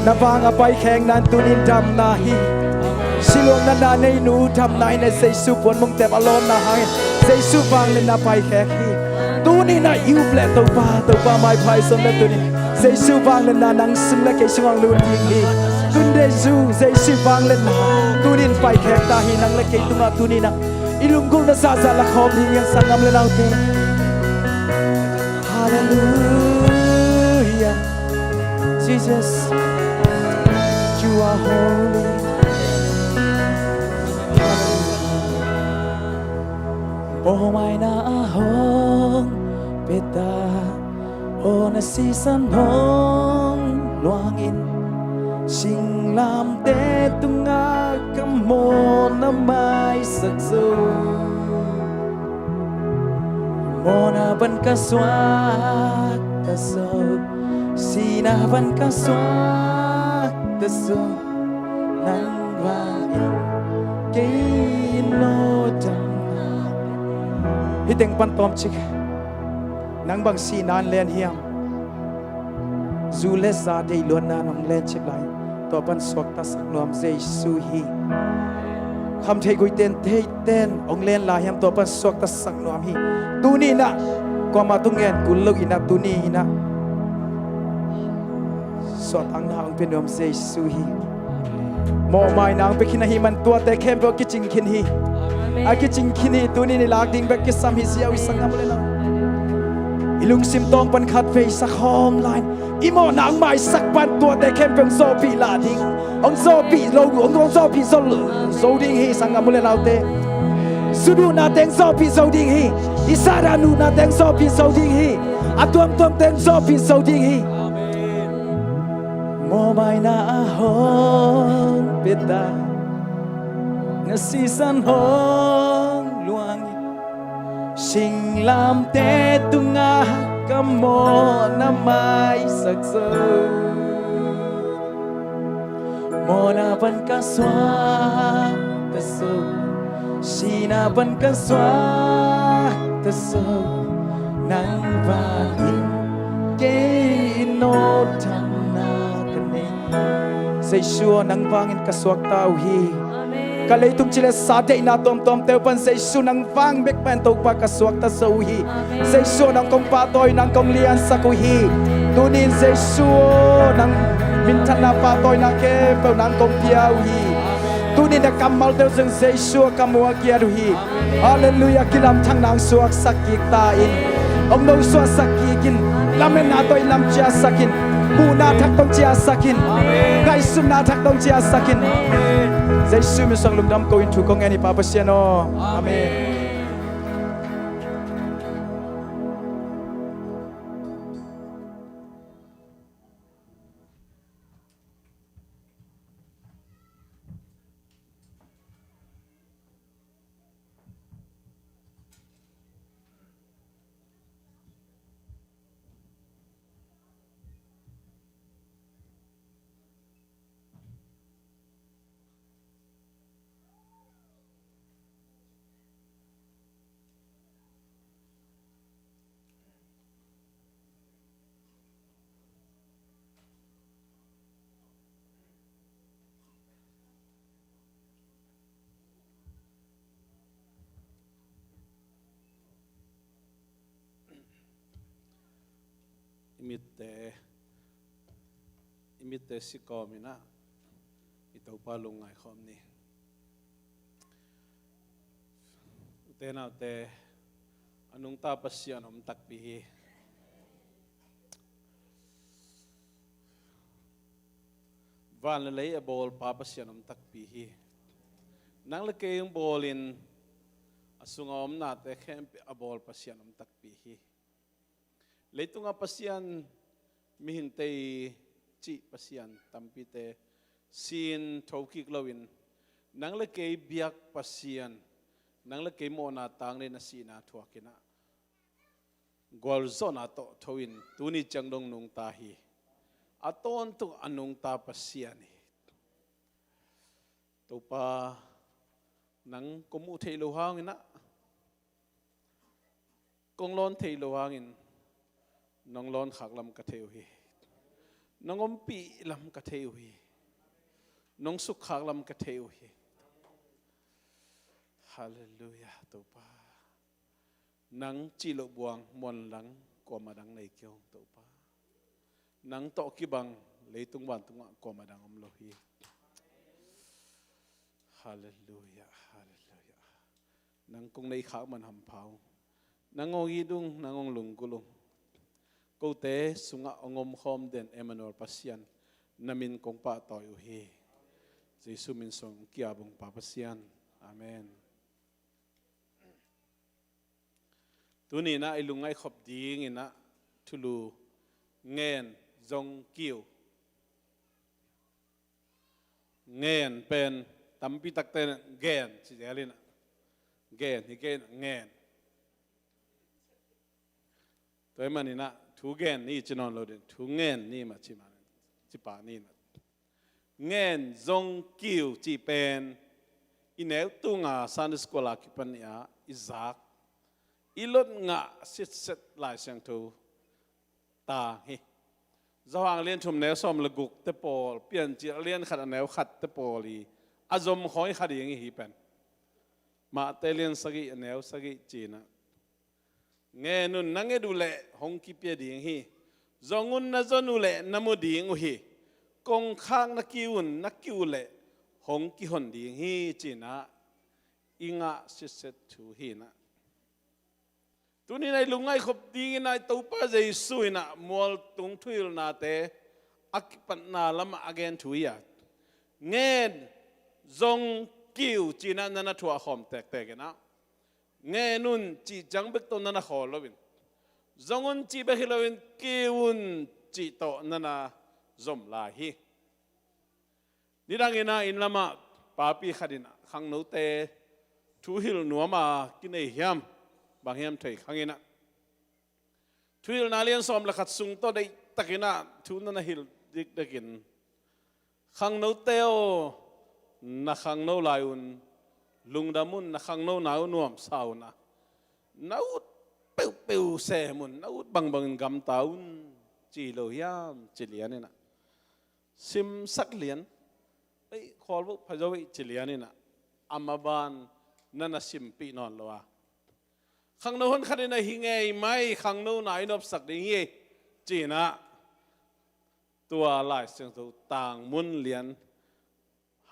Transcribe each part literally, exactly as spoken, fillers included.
Na vang a paikhek nan tunin damna hi. Siluang natna nei nu damna hi na Jesu puan mongtep a lawnna hangin Jesu vangliatna paikhek hi. Tunin a i up le Topa, Topa maipha i sawm le tunin Jesu vangliatna nang sung le kei sungah lut ding hi. Tun Jesu, Jesu vangliatna tunin paikhek ta hi. Nang le kei tungah tunin a i lunggulhna zahzah lakhawm ding hi, sanggam le naute. Halleluiah. Jesus, you are holy. Mawhmaina a hong pia ta, aw na sisan hong luangin, singlamteh tungah ka mawhna maisak zo. Mawhna pan ka suakta zo, sihna pan ka suakta zo, nang vangin kei in nawh damna. Hih teng pan tawmcik. Nang bang sihna in len hiam? Zu le za deih luatna in hong lencik lai. Tua pan suaktasak nuam Jesu hi. Khamtheih guihten theihten hong len lai hiam? Tua pan suaktasak nuam hi. Tuni in ah kuamah tung ngen kul lo in ah, tuni in ah suahtakna hong pia nuam Jesu hi. Mawhmaina hong pia khin ahih man tuate khempeuh a kicing khin hi. A kicing khin hi. Tuni in i lak ding bek kisam hi ziau hi, sanggam le nau. I lungsim tawng pan khat vei sa khawm lai in, i mawhna hong maisak pan tuate khempeuh hong zawhpih lah ding, hong zawhpih lo, hong, hong zawhpih zo, zo ding hi, sanggam u le naute. Zu duhna teng zawhpih zo ding hi. I sahdah nuhna teng zawhpih zo ding hi. A tuamtuam teng zawhpih zo ding hi. Mawhmaina a hong pia ta, na sisan hong luangin, singlamteh tungah ka mawhna maisak zo. Mawhna pan ka suakta zo, sihna pan ka suakta zo, nang vangin kei in nawh damna ka nei. Jesu aw, nang vangin ka suakta uh hi. Amen. Ka leitung ci le sa deihna tuamtuamte uh pan Jesu nang vang bek pan Topa ka suakta zo uh hi. Amen. Jesu aw, nang kong pahtawi, nang kong liansak uh hi. Tunin Jesu aw, nang minthanna pahtawina khempeuh nang kong pia uh hi. Tunin na kammalte uh zong Jesu aw, ka muak giat uh hi. Halleluiah, kilamthang nang suaksak kik ta in. Hong nosuahsak kik in. Lametna tawh i lam ciahsak in. Muhna thak tawh ciahsak in. Ngaihsutna thak tawh ciahsak in. Jesu min suang lungdam ko in thu kong ngen hi, Pa Pasian aw. Amen. I mitte, i mitte sikawm in ah, i Topa lungngai khawm ni. Ute naute, a nungta Pasian om takpi hi. Van le lei a bawlpa Pasian om takpi hi. Nang le kei hong bawlin, a sunga om nate khempeuh a bawl Pasian om takpi hi. Leitungah Pasian, mihingte i cih pasian tampite sin thokik loin, nang le kei biak Pasian, nang le kei mawhna tangin a sihna thuak in ah, gualzawhna tawh tho in tuni ciang dong nungta hi. A tawntung a nungta Pasian hi. Topa, nang kong muh theih loh hangin ah, kong lawn theih loh hangin nong lawn khak lam ka thei uh hi. Nong ompih lam ka thei uh hi. Nong sukkhak lam ka thei uh hi. Halleluiah, Topa. Nang cih loh buang muanlang kuamah dang nei kei ung, Topa. Nang tawh kibang leitung vantungah kuamah dang om lo hi. Halleluiah, halleluiah. Nang kong nei khak man hampha ung. Nang hong it ung, nang hong lunggulh ung. Kote sungah hong omkhawm den Emmanuel Pasian, na min kong pahtawi uh hi. Jesu min suang hong ki-ap ung, Pa Pasian. Amen. Tuni-in ah i lungngaih khop dingin ah thulu ngen zong kiu. Ngen pen tampi takte in ah gen ci zel in ah, gen hi gen, ngen. Tua ahih manin ah thu gen ni ci nawn lo ding, thu ngen ni mah ci mah, ci pah ni in ah. Ngen zong kiu cih pen i neu tunga Sunday school a kipan i a i zak, i lot ngah sitset Lai Siangtho tang hi. Johan lian thum neu sawm le guk te pawl, Piancil lian khat a neu khat te pawl i a zom khawng hi kha ding hi pen. Mate lian sagih a neu sagih ci-in ah, ngen un, na nget uh leh hong kipia ding hi. Zong un, na zon uh leh na mu ding uh hi. Kongkhak na kiu un, na kiu uh leh hong kihon ding hi, ci-in ah i ngah sitset thu hi in ah. Tuni-in ah i lungngaih khop dingin ah i Topa Jesu in ah mualtung thuhilhnate a kipatna lamah a gen thu hi a, ngen zong kiu ci-in ah na na thuah khawm tektek in ah, ngen un cih ciang bek tawh na na khawl loin, zong un cih bek hi loin kiu un cih tawh na na zom lai hi. Nidangin ah inn lamah papi khat in ah khangnote thu hilh nuam a kinei hiam, bang hiam thei khang in ah, thuhilhna lian sawm le khat sung tawh deihtakin ah thu na na hilh dikdekin, khangnote aw, na khangno lai un lungdam un, na khangnona uh nuamsa un ah, na ut peuhpeuh sem un, na ut bangbangin gamta un, ci lo hiam, ci lian in ah, simsak lian, ei, khawl vo, pha zo ei, ci lian in ah, a maban na na simpih nawn lo a, khangno hon khat in ah, hi ngei mai, khangnona i nopsak ding hi, ci-in ah, tua Lai Siangtho tangmun lian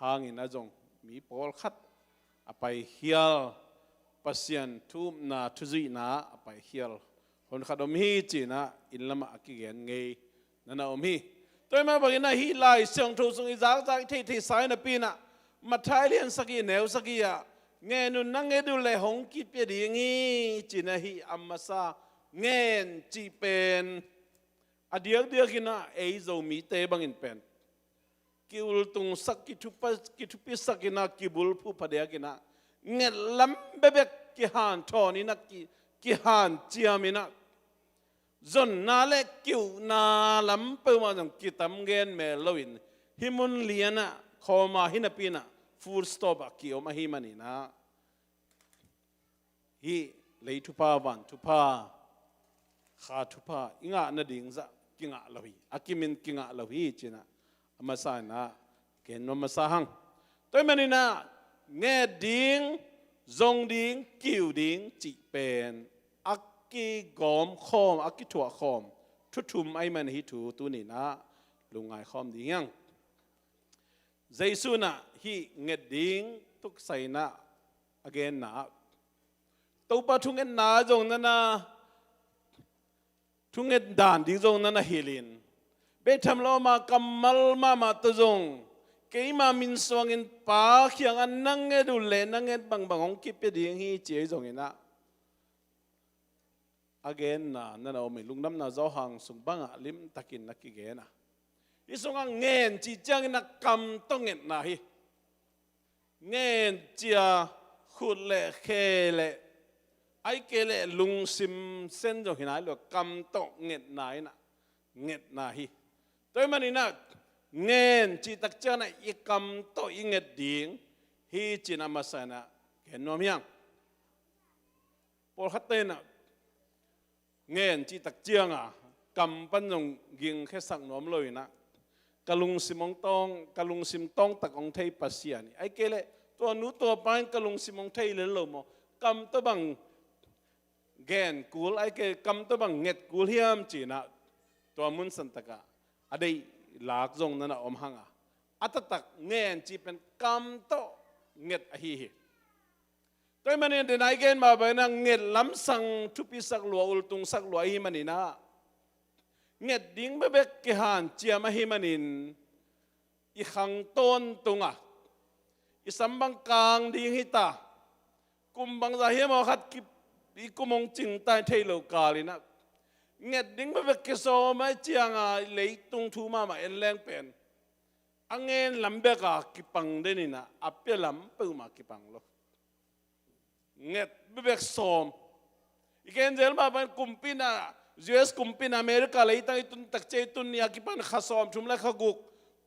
hangin ah zong mi pawlkhat a paikhial, Pasian thu upna, thu zuihna a paikhial hon khat om hi, ci-in ah inn lamah a kigen ngei na na om hi. Tua ahih mah bangin ah hih Lai Siangtho sung i zakzak i theihtheihsa hi napi in ah, Matthai lian sagih neu sagih ah, ngen un, na nget uh leh hong kipia ding hi, ci-in ah hih a masa ngen cih pen a diakdiakin ah ei Zomite bangin pen ki-ultungsak, kithupa-, kithupisak in ah, kibulphuh phadiak in ah, nget lam bekbek kihanthawn in ah, ki-, kihanciam in ah, zonna le kiuhna lam peuhmah zong kitam gen mel loin, hih mun lian ah khawm a hi napi in ah, full stop ah ki-om ahih manin ah, hih lei thupha, van thupha, kha thupha i ngah nading zah kingah lo hi, a kimin kingah lo hi, ci-in ah a masa in ah gen nuam masa hang. Tua ahih manin ah nget ding, zong ding, kiu ding cih pen a kigawm khawm, a kithuah khawm thu thum ahih man, hih thu tuni-in ah lungngai khawm ding hi hang. Jesu in ah hih nget ding tuksa in ah a genna ah, Topa, thungetna zong na na, thunget dan ding zong na na hilh in, bek tham lo a, kammal mahmah tawh zong keima min suangin Pa kiangah na nget uh leh na nget bangbang hong kipia ding hi, ci ahi zongin ah, a genna na na om hi. Lungdamna Johan sung bangah limtakin na kigen a, hih sungah ngen cih ciangin ah kam tawh ngetna hi. Ngen ci-a khut le khe le, ahih kei leh lungsim sen zong hi nai lo, kam tawh ngetna in ah ngetna hi. Tua ahih manin ah ngen cih tak ciangin ah i kam tawh i nget ding hi, ci-in ah a masa in ah gen nuam hi hang. Pawlkhatte in ah ngen cih tak ciangin ah kam pan zong gingkhiasak nuam lo in ah, ka lungsim hong tawng, ka lungsim tawng tak hong thei Pasian hi. Ahih kei leh tua nu tua pa in ka lungsim hong thei lel lo maw, kam tawh bang gen kul, ahih kei leh kam tawh bang nget kul hiam ci-in ah, tua mun san tak ah a deih lak zong na na om hang a, a taktak ngen cih pen kam tawh nget ahi hi. Tua ahih manin den a i gen mah bangin ah nget lamsang thupisak lua, ultungsak lua ahih manin ah, nget ding bekbek kihanciam ahih manin i khang tawntung a, i sam bang kang ding hi ta, kum bangzah hiam aw khat ki, i kum hong cing ta in thei lo kal in ah, nget ding bekbek kisawm ahih ciang a, leitung thu mahmah en leng pen a ngen lam bek a kipang den in ah, a pia lam peuhmah kipang lo. Nget bekbek sawm. I gen zel mah bangin kumpi in ah, U S kumpi in ah America leitang i tun tak ciang, i tun ni a kipan kha sawmthum le kha guk,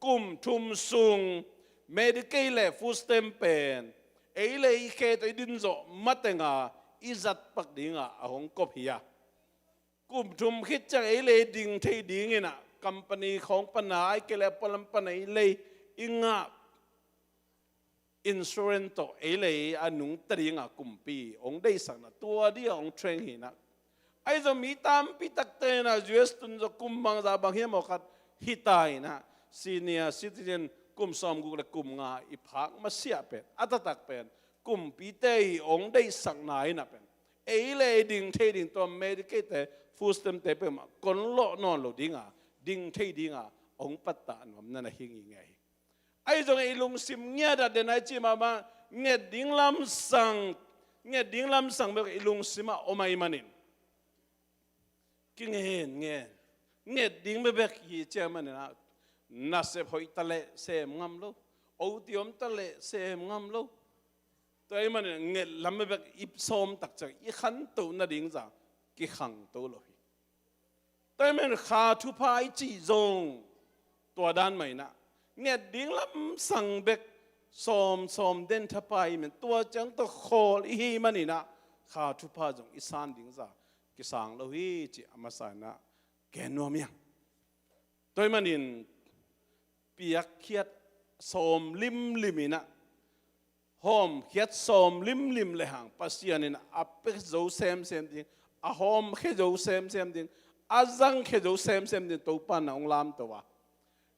kum thum sung Medicaid le food stamp pen ei le ei khe tawh i din zawh mateng a i zat pak ding a, a hong kop hi a. Kum thum khit ciang ei le ei ding thei ding in ah, company khawng pan a, ahih kei leh a pualam pan a ei le ei ngah insurance tawh ei le ei a nungta ding a kumpi hong deihsak in ah, tua dia hong train hi in ah. Ahi zong mi tampi takte in ah U S tun zawh kum bangzah bang hiam aw khat hi ta in ah, senior citizen kum sawmguk le kum nga i phak masiah pen, a taktak pen kumpite i hong deihsakna in ah pen ei le ei ding thei ding, tua Medicaid te, food stamp te peuhmah kon lawh nawn lo ding a, ding thei ding a hong pattah nuam na na hi ngei hi. Ahi zong i lungsim ngiat a, den a i cih mah bang, nget ding lamsang, nget ding lamsang bek i lungsim ah om ahih manin, kingen ngen, nget ding bekbek hi ciang manin ah, nasep hoih ta leh sem ngam lo, O T om ta leh sem ngam lo. Tua ahih manin nget lam bekbek i sawm tak ciang i khantoh nading zah kikhangto lo hi. Tua ahih manin kha thupha i cih zong tua dan mah in ah, nget ding lamsang bek sawm sawm den thapai ahih manin, tua ciang tawh khawl i hih manin ah, kha thupha zong i san ding zah kisang lo hi cih a masa in ah gen nuam hi hang. Tua ahih manin piakkhiat sawm limlim in ah, hawmkhiat sawm limlim le hang Pasian in a pia zo semsem ding, a hawmkhia zo semsem ding, a zangkhia zo semsem ding Topa in ah hong lamto a,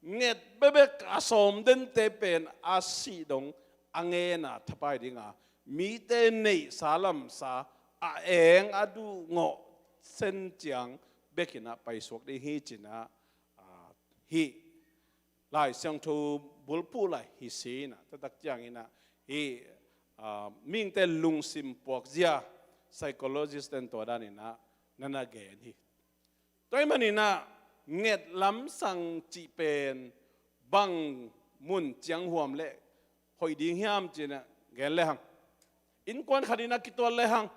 nget bekbek a sawm dente pen a sih dong a ngen a thapai ding a, mite neihsa lamsa, a eng a duhngawh sen ciang bek in ah paisuak ding hi ci-in ah, ah, hih Lai Siangtho bulphuh lai hi si in ah, taktak ciangin ah hih, ah, mihingte lungsim puakzia psychologist ten tua dan in ah na na gen hi. Tua ahih manin ah nget lamsang cih pen bang mun ciang huam leh hoih ding hiam ci-in ah gen le hang. Innkuan khat in ah kituat le hang.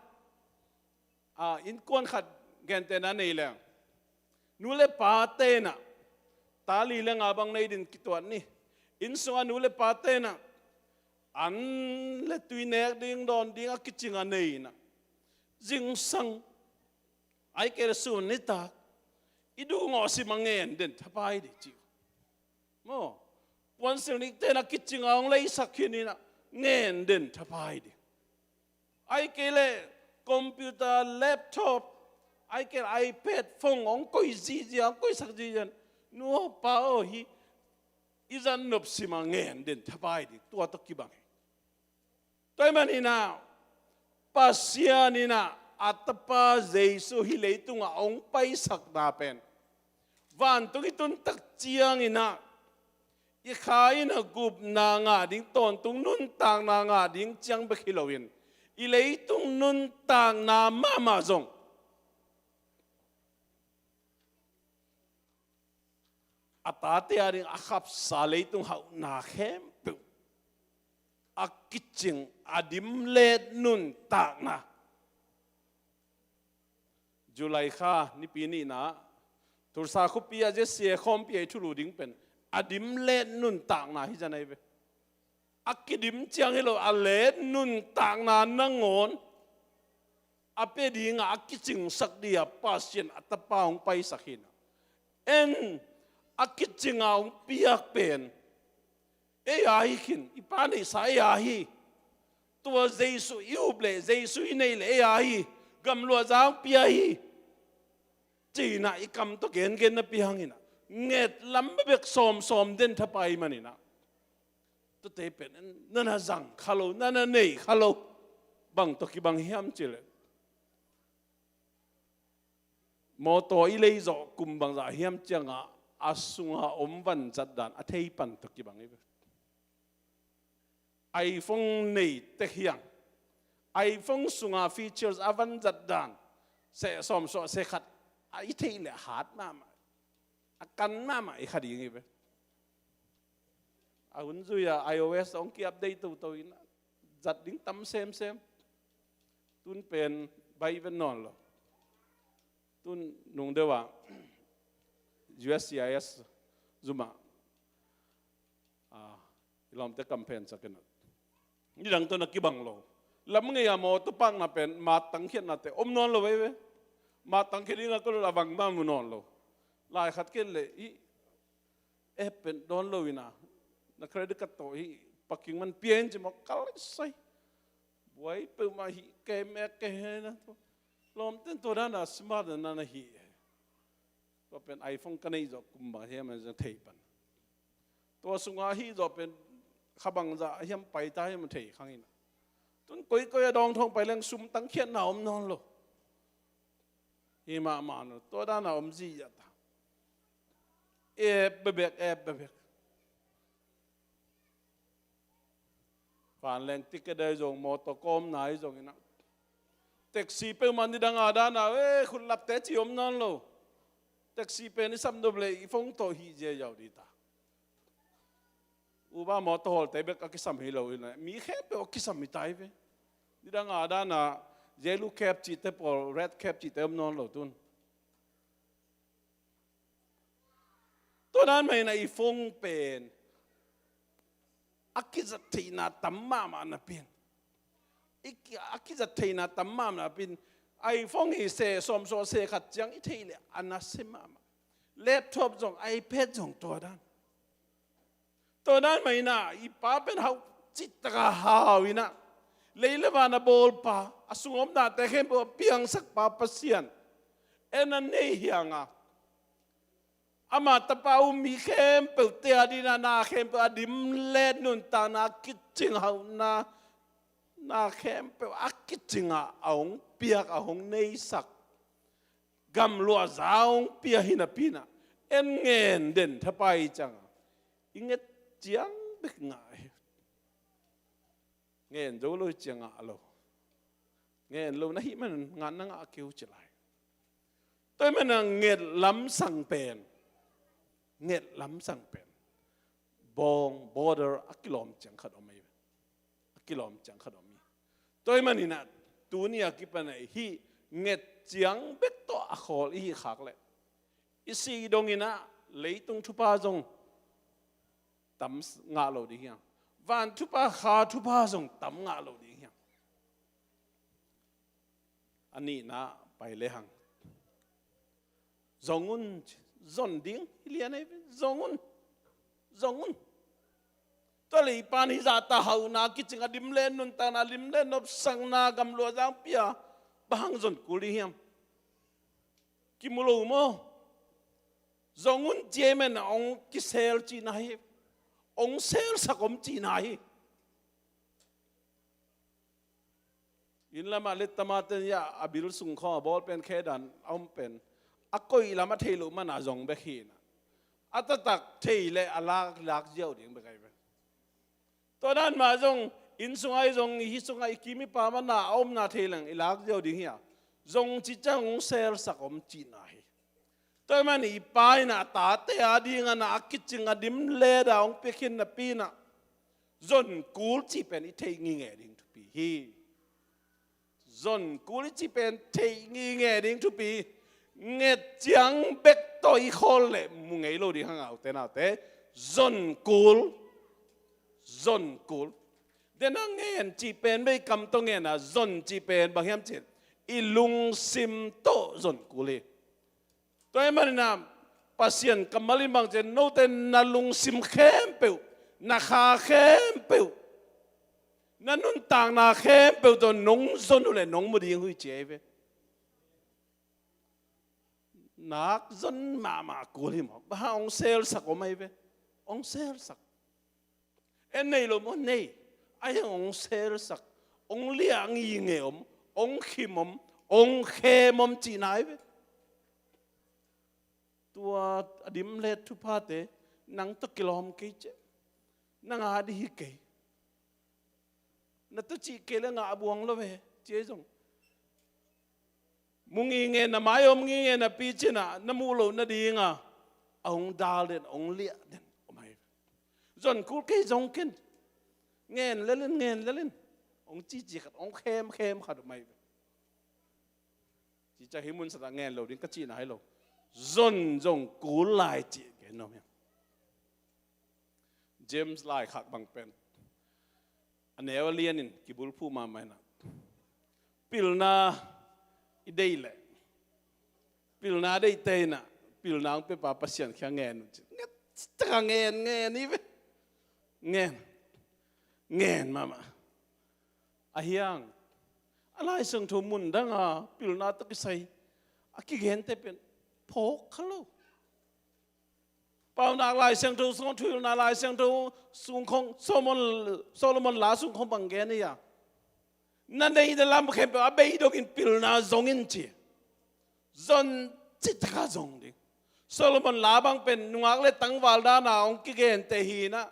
Ah, innkuan khat gentehna nei leng, nu le pate in ah ta li le nga bang nei ding kituat ni. Inn sungah nu le pate in ah an le tui nek ding, dawn ding a kicing a nei in ah, zingsang, ahih kei leh sun nitak i duhngawh sim a ngen den thapai ding ci uh. Maw, puansilh nikte in ah kicing a hong leisak khin in ah, ngen den thapai ding. Ahih kei leh computer, laptop, ahih kei leh iPad, phone hong koih zihziah, hong koihsak zihziah, nu aw pa aw, hih i zat nop sim a ngen den thapai ding, tua tawh kibang hi. Tua ahih manin ah Pasian in ah a Tapa Jesu hih leitungah hong paisakna pen, vantung i tun tak ciangin ah i kha in ah gupna ngah ding, tawntung nuntakna ngah ding ciang bek hi loin, i leitung nuntakna mahmah zong a tate ading a khapsa leitung hauhna khempeuh a kicing, a dimlet nuntakna. July kha nipi nihna, Tulsa khuapi ah Z C A khawmpi ah i thulu ding pen a dimlet nuntakna hi zia na hi ve. A kidim ciang hi lo, a let nuntakna nangawn a pia ding a, a kicingsak ding a Pasian a Tapa hong paisak hi in ah, En, a kicinga hong piak pen ei a hi khin, i Pa neihsa ei a hi. Tua Jesu i up leh, Jesu i neih leh ei a hi. Gamluah za hong pia hi. Ci-inah i kam tawh gengen napi hanginah nget lam bek sawmsawm den thapai maninah tuate pen na na zang kha lo, na na nei kha lo. Bang tawh kibang hiam cileh, mawtaw i lei zawh kum bangzah hiam ciangah a sunga om vanzat dan a thei pan tawh kibang hi ve. iPhone nei tek hiang, iPhone sunga features a vanzat dan seh sawm suah seh khat a i theih leh a hat mahmah, a kan mahmah i kha ding hi ve. A hun zui-a iOS hong ki-update toto in zat ding tam semsem. Tun pen bai ven nawn lo. Tun nung deuh ah U S C I S zumah, ah, i lawmte campaign sak in a, nidang tawh na kibang lo. Lam ngei-a mawtaw pakna pen mat tangkhiatnate om nawn lo vei ve. Mat tangkhia dingah ka lut a vang mah mu nawn lo. Lai khat khen leh hih app pen dawn lo in a, na credit card tawh hih parking man pia in ci maw, kal sai. Buai peuhmah hih kem ek ke he na. Lawmten tua dana smart na na hih. Tua pen iPhone ka neih zawh kum bang hiam a thei pan. Tua sunga hih zawh pen kha bangzah hiam paita hiam a thei khang in a. Tun koikoi a dawngthawng pai leng sum tangkhiatna om nawn lo. Hi mahmah nawn lo. Tua dana om zihziah ta. App bebek, app bebek. Vanleng ticket ahi zong, mawtaw kawmna ahi zong in a, taxi peuhmah nidang a dana, eh, khutlapte ci om nawn lo. Taxi pen i samnop leh i phone tawh hih ziaziau ding ta. Uber mawtaw hawlte bek a kisam hi lo in a, mi khempeuh a kisam hi ta hi ve. Nidang a dana yellow cab cihte pawl, red cab cihte om nawn lo tun. Tua dan mah in a i phone pen a kizat theihna tam mahmah napi in, i ki-, a kizat theihna tam mahmah napi in, iPhone hi seh sawm suah seh khat ciang i theih leh a nasia mahmah. Laptop zong, iPad zong tua dan. Tua dan mah in a i Pa pen hau cihtak a hau in a, lei le van a bawlpa, a sung a omnate khempeuh a piangsakpa Pasian en a nei hiang a, ama tapa um mi khempeuhte a dingin a na khempeuh a dimlet nuntakna, a kicing hauhna, na khempeuh a kicing a, a hong piak, a hong neisak, gamluah za a hong pia hi napi in a, en ngen den thapai ciang a, i nget ciang bek ngah hi. Ngen zo lo hi ciang ngah lo. Ngen lo na hih man ngah na ngah kei uh ci lai. Tua ahih man a nget lamsang pen, nget lamsang pen bawng, border a kilawm ciang khat om ahi ve. A kilawm ciang khat om hi. Tua ahih man in a tuni a kipan a hih nget ciang bek tawh a khawl i hih khak leh i si dong in a leitung thupha zong tam ngah lo ding hiam? Van thupha, kha thupha zong tam ngah lo ding hiam? A nihna pai lehang, zong un, zon ding hi lian ahi ve, zong un, zong un. Tua leh i Pa in hih zahta hauhna, kicing a dimlet nuntakna, dimlet nopsakna, gamluah za hong pia, bang hang zon kul ding hiam? Kimu lo maw? Zong un ci ahih man a hong kisel cihna hi. Hong selsak om cihna hi. Inn lamah lettamaten hiah a bil sung khawng a ball pen khe dan a om pen, a koih lam a theih loh man a zong bek hi in a, a taktak thei leh a lak, lak ziau ding bek ahi ve. Tua dan mah zong inn sungah i zong, i hih sungah i kim i pam a na a omna thei leng i lak ziau ding hi a, zong cih ciang hong selsak om cihna hi. Tua ahih man i Pa in a tate a ding a na a kicing a dimlet a hong pia khin napi in a, zon kul cih pen i theih ngingeh ding thupi hi. Zon kul i cih pen theih ngingeh ding thupi. Nget ciang bek tawh i khawl leh mu ngei lo ding hang, aute naute. Zon kul, zon kul. Den a ngen cih pen bek i kam tawh ngen a, zon cih pen bang hiam cih leh i lungsim tawh zon kul hi. Tua ahih man in a Pasian kammal in bang ci hiam, note na lungsim khempeuh, na kha khempeuh, na nuntakna khempeuh tawh nong zon uh leh nong mu ding uh hi ci ahi ve. Nak zon mahmah kul hi maw? Bang hang, hong selsak om ahi ve. Hong selsak. En nei lo maw? Nei. Ahi hang hong selsak, hong liah nginge om, hong khim om, hong khem om cihna ahi ve. Tua a dim le thuphate nang tawh kilawm kei ci. Nang a dih hi kei. Na tawh cih kei leh ngah buang lo ve ci ahi zong, mu nginge, na mai om nginge, na picin ah na muh loh nadinga a hong dal den, hong liah den om ahi. Zon kul kei, zong ken. Ngen lel in, ngen lel in, hong cici khat, hong khemkhem khat om ahi. Cici hi mun sat ah ngen lo ding ka cihna hi lo. Zon zong kul lai cih gen nuam hi. James laikhak bang pen a neu a lianin kibulphuh mahmah in ah, pilna i deih leh, pilna deihte in ah pilna hong piapa Pasian kiang ngen un ci. Nget taka ngen, ngen hi ve. Ngen. Ngen mahmah. Ahi hang a Lai Siangtho mun danga pilna tawh kisai a kigente pen phawk kha lo. Paunak Lai Siangtho sung, Thuhilhna Lai Siangtho sung khong, Solomon, Solomon la sung khong bang gen hi a, na neih na lam khempeuh a bei dongin pilna zong in ci. Zon citaka zong ding. Solomon la bang pen nungak le tangval dana hong kigente hi in ah,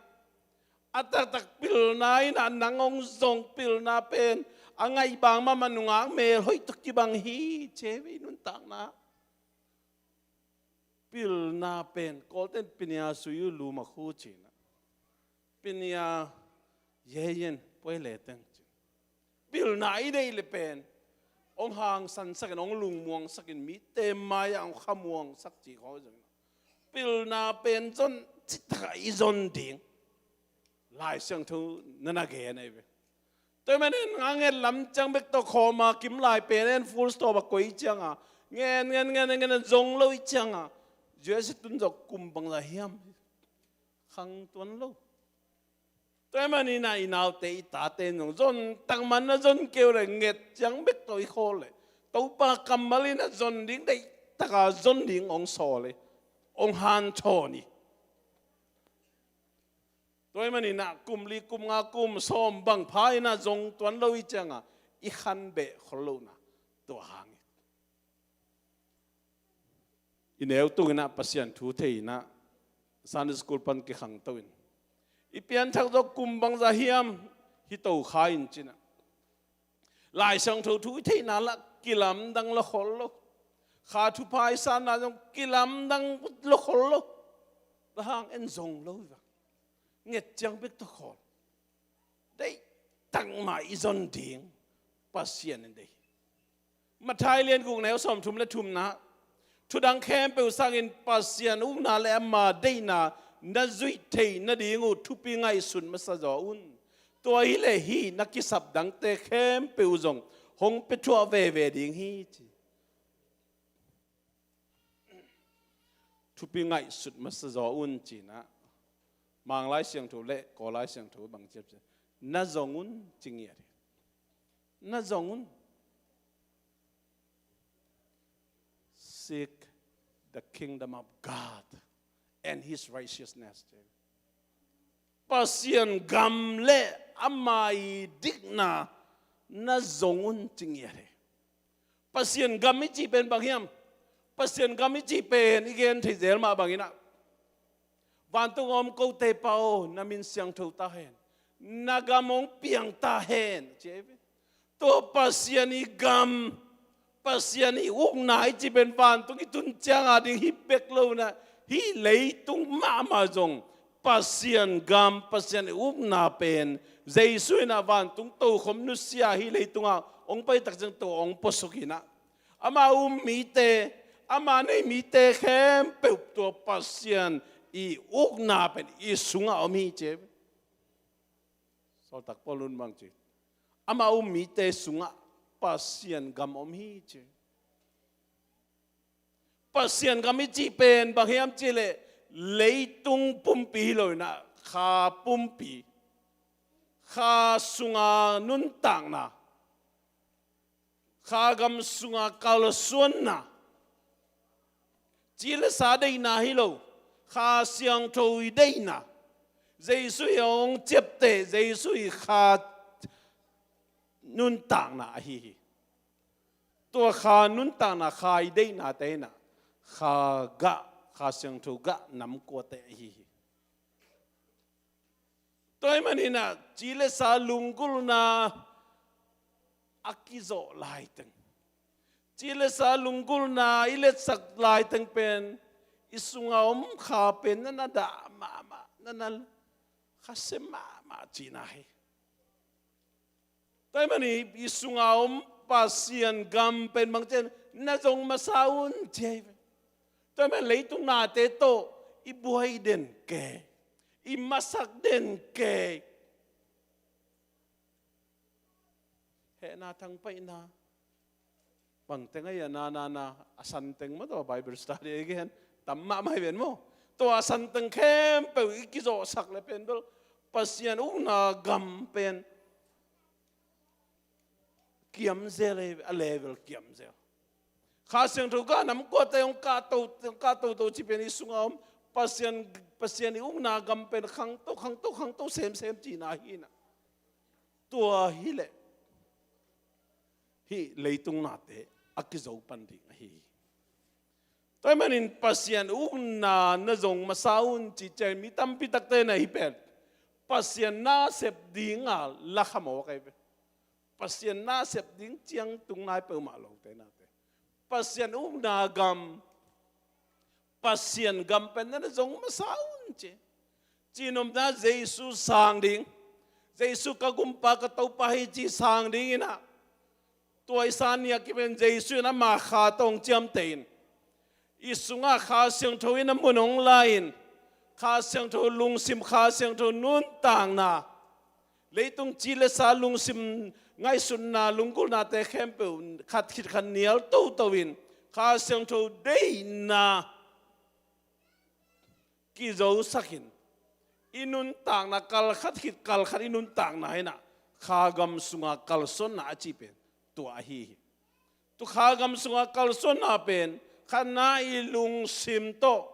a taktak pilna in ah nang hong zong, pilna pen a ngaih bang mahmah nungak melhoih tawh kibang hi ci hi ve. Nuntakna pilna pen, Kawlten pinia sui uh luma khu ci in ah, pinia yeyen puai le teng ci. Pilna i deih leh pen hong hangsansak in, hong lungmuangsak in, mite mai-ah hong khamuangsak ci khawng zong. Pilna pen zon citaka i zon ding Lai Siangtho na na gen ahi ve. Tua ahih manin a nget lam ciang bek tawh khawm a, kim lai pen en full stop a koih cianga, ngen, ngen, ngen, ngen, zong lo i cianga, U S A tun zawh kum bangzah hiam khang tuan lo. Tua ahih manin ah i naute, i tate in zong zon takman na zon kei uh leh nget ciang bek tawh i khawl leh Topa kammal in ah zon ding, deih taka zon ding hong sawl hi, hong hanthawn hi. Tua ahih manin ah kum li, kum nga, kum sawm bang pha in ah zong tuan lo i cianga i khanbeh khol lohna tua hang hi. I neu tungin ah Pasian thu thei in ah Sunday school pan kikhangto in, i pianthak zawh kum bangzah hiam hi to kha in ci in ah, Lai Siangtho thu i theihna lah kilamdang lo khol lo. Kha thupha i sanna zong kilamdang lo khol lo. Bang hang, en zong lo hi vang. Nget ciang bek tawh khawl. Deih takmah i zon ding Pasian in deih hi. Matthai lian guk, neu sawmthum le thumna, thudang khempeuh sangin Pasian ukna le ama deihna na zuih theih nading uh thupi ngaihsut masa zaw un. Tua hileh hih na kisap dangte khempeuh uh zong hong pia thuah veve ding hi ci. Thupi ngaihsut masa zaw un ci in ah, Mang Lai Siangtho le Kawl Lai Siangtho bang ci hiam cih leh, na zong un ci ngiat hi. Na zong un. Seek the kingdom of God and his righteousness. Pasian gam le ama i dikna na zong un ci ngiat hi. Pasian gam i cih pen bang hiam? Pasian gam i cih pen i gen thei zel mah bangin ah, vantung a om kote Pa aw, na min siangtho ta hen, na gam hong piang ta hen, ci hi ve. Tua Pasian i gam, Pasian i ukna i cih pen vantung i tun cianga ding hi bek lo in ah, hih leitung mahmah zong Pasian gam, Pasian i ukna pen Jesu in ah vantung tokhom nusia, hih leitungah hong pai tak ciang tua hong puasuk hi in ah, ama um mite, ama nei mite khempeuh tua Pasian i ukna pen i sungah om hi ci hi ve. Sawltak Paul in bang ci? Ama um mite sungah Pasian gam om hi ci. Pasian gam i cih pen bang hiam cih leh leitung pumpi hi lo in ah, kha pumpi, kha sunga nuntakna, kha gam sunga kalsuanna, ci le sa deihna hi lo, Kha Siangtho i deihna, Jesuh i hong ciapteh, Jesuh i kha nuntakna ahi hi. Tua kha nuntakna, kha i deihnate in ah, kha gah, Kha Siangtho gah namkuate ahi hi. Tua ahih manin ah, ci le sa lunggulhna a kizawh laiteng, ci le sa lunggulhna i letsak laiteng pen, i sunga om kha pen na na dah mahmah, na na khasia mahmah cihna hi. Tua ahih manin i sunga om Pasian gam pen bang ci hiam, na zong masa un ci hi ve. Tua ahih manin leitung nate tawh i buai den kei, i masak den kei. Hehna, thangpaihna, bang teng ahi a, na na na, a san teng maw, tua Bible study ahi gen, tam mahmah hi ven maw. Tua a san teng khempeuh i kizawhsak le pen bel, Pasian ukna gam pen kiamzel hi ve, a level kiamzel. Kha Siangtho gah namkuate hong kahto, hong kahtoto cih pen i sunga om Pasian, Pasian i ukna gam pen khangto, khangto, khangto semsem cihna hi in ah. Tua hi leh hih leitung nate a kizo pan ding ahi hi. Tua ahih manin Pasian ukna na zong masa un cih ciang mi tampi takte na hi pen, Pasian nasep dinga la khamawk ahi ve. Pasian nasep ding ciang tung nai peuhmah lote nate, Pasian ukna gam, Pasian gam pen na na zong masa un ci. Cihnopna, Jesuh sang ding, Jesuh ka Gumpa, ka Topa hi ci sang ding in ah, tua i san ni a kipan Jesuh in ama kha tawh hong ciamteh in, i sungah Kha Siangtho in a mun hong la in, Kha Siangtho lungsim, Kha Siangtho nuntakna, leitung ci le sa lungsim, ngaihsutna, lunggulhnate khempeuh khat khit khat nial toto in, Kha Siangtho deihna kizosak in, i nuntakna kal khat khit kal khat i nuntakna in ah, kha gam sunga kalsuanna a cih pen tua ahi hi. Tua kha gam sunga kalsuanna pen, khatna i lungsim tawh,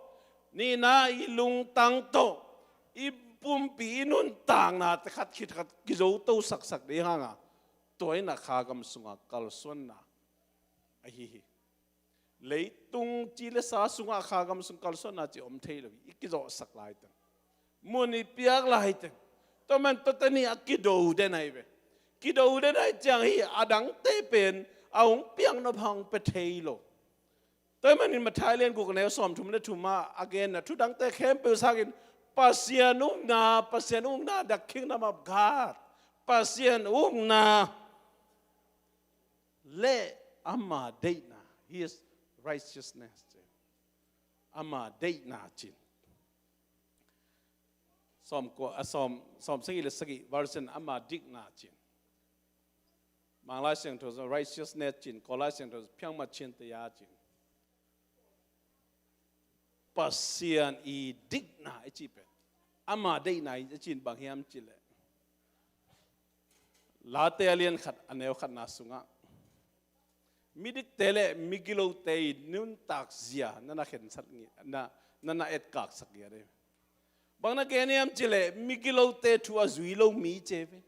nihna i lungtang tawh, i pumpi, i nuntaknate khat khit khat kizoto saksak ding hang a, tua in ah kha gam sunga kalsuanna ahi hi. Leitung ci le sa sungah kha gam sung kalsuanna cih om thei lo hi, i kizawhsak laiteng, mun i piak laiteng. Tua man tuate ni a kido den ahi ve. Kido den ahih ciang hih a dangte pen a hong piaknop hang pia thei lo. Tua ahih manin Matthai lian guk, neu sawmthum le thum ah a genna thu dangte khempeuh sangin Pasian ukna, Pasian ukna, the kingdom of God, Pasian ukna le ama deihna, his righteousness, ama deihna cin. Sawm kua, a sawm, sawm sagih le sagih version, ama dikna cin. Manglai Siangtho righteousness cin, Kawllai Siangtho phiangmat cin taya cin. Pasian i dikna i cih pen, ama deihna i cih in bang hiam cih leh, Late a lian khat a neu khatna sungah midikte le migilote i nuntak zia na na khensat ngi-, na, na na etkaksak ngiat hi. Bang na gen hiam cih leh migilote thu a zui lo mi ci hi.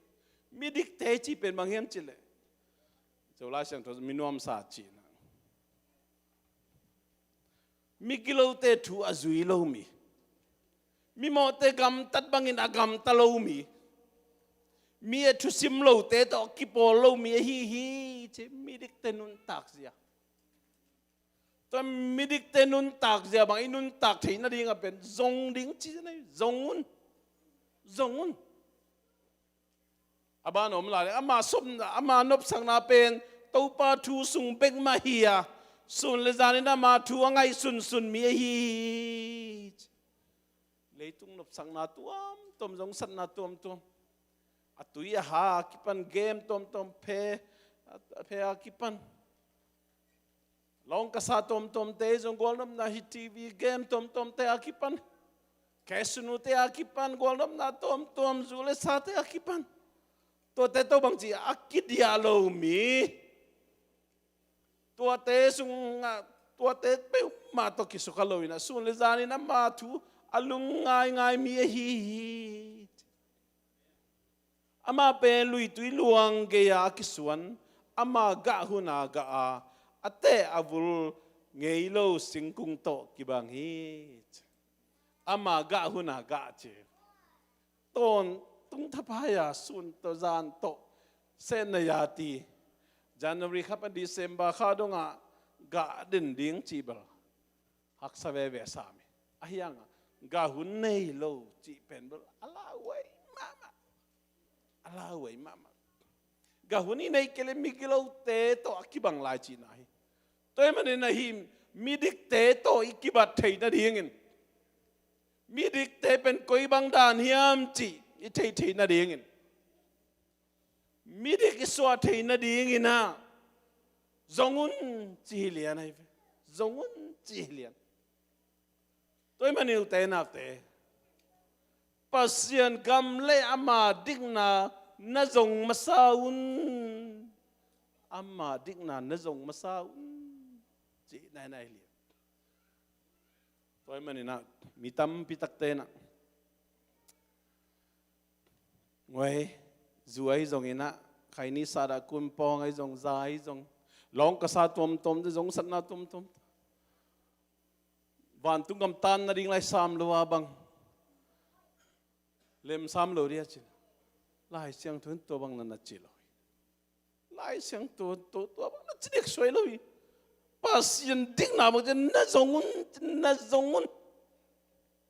Midikte cih pen bang hiam cih leh, Zolai Siangtho mi nuamsa cihna, migilote thu a zui lo mi, mimawhte gamtat bangin a gamta lo mi, mi a thusim lote tawh a kipawl lo mi ahi hi ci, midikte nuntak zia. Tua midikte nuntak zia bang i nuntak theih nading a pen zong ding ci, zong un, zong un. A ban om lai le, ama sopna, ama nopsakna pen Topa thu sung bek mah hi a, sun le zanin ama thu a ngaihsunsun mi ahi hi. Leitung nopsakna tuamtuam, zong satna tuamtuam, a tui a ha a kipan, game tuamtuam, phe, a phe a kipan. Lawngkasa tuamtuamte zong gualnopna hi, T V game tuamtuamte a kipan, casino-te a kipan, gualnopna tuamtuam, zu le sate a kipan, tuate tawh bangci a kidiah lo mi, tuate sungah, tuate peuhmah tawh kisukha lo in ah, sun le zanin ama thu a lung ngaingai mi ahi hi. Ama pen luitui luang gei-a a kisuan, ama gah huna gah a, a teh a vul ngei lo singkung tawh kibang hi. Ama gah huna gah ci. Tawntung thapai-a sun tawh zan tawh setna ya ti. January kha pan December kha dongah gah den ding cih bel haksa veve sam hi. Ahi hangah gah hun nei lo cih pen bel a lauhuai mahmah. A lauhuai mahmah. Gah hun i neih kei leh migilote tawh a kibang lai cihna hi. Tua ahih manin ahi, midikte tawh i kibat theih nadingin, midikte pen koi bang dan hiam cih i theih theih nadingin, midik i suah theih nadingin ah zong un ci hi lian ahi ve. Zong un ci hi lian. Tua ahih manin ute naute, Pasian gam le ama dikna na zong masa un. Ama dikna na zong masa un. Cih nai nai lian. Tua ahih manin ah mi tampi takte in ah, ngoi, zu ahi zongin ah, khaini sat ah kumpawng ahi zong, za ahi zong, lawngkasa tuamtuam, zong satna tuamtuam, vantung gam tan nading lai sam lo a bang lem sam lo dia cin, Lai Siangtho in tua bang na na ci lo hi. Lai Siangtho in tua, tua bang na ci dek suai lo hi. Pasian dikna bang cin na zong un, na zong un.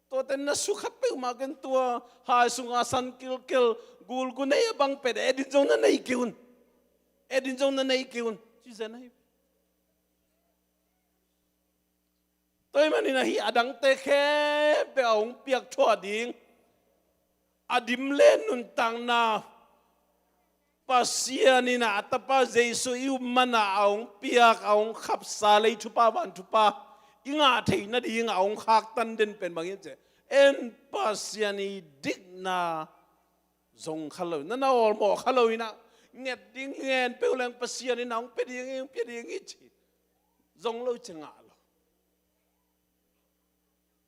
Tuate na sukha peuhmah ken, tua hai sunga san kilkel, gulgu nei a bang pen et in zong na nei kei un. Et in zong na nei kei un. Ci zen ahi. Tua ahih manin ahi, a dangte khempeuh a hong piak thuah ding, a dim le nuntakna Pasian in ah a Tapa Jesu i up man ah a hong piak, a hong khapsa lei thupha, van thupha i ngah theih nading a hong khaktan den pen bang hiam cih leh, en, Pasian i dikna zong kha lo, na na awlmawh kha lo in ah, nget ding ngen peuh leng Pasian in ah hong pia ding hi, hong pia ding hi ci, zong lo ci ngah lo.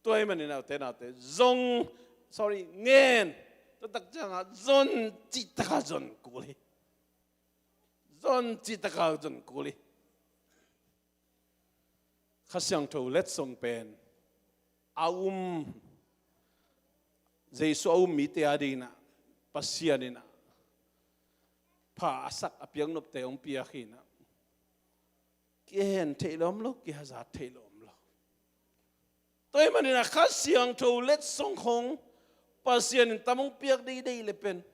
Tua ahih manin ah ute naute, zong, sorry, ngen. Tua tak ciangah zon cih taka zon kul hi. Zon cih taka zon kul hi. Kha Siangtho letsong pen a um, Jesu a um mite a dingin ah Pasian in ah pha a sak, a piaknopte hong piak hi in ah, kihen theih lo om lo, kihazat theih lo om lo. Tua ahih manin ah Kha Siangtho letsong khong Pasian in tam hong piak deih deih le pen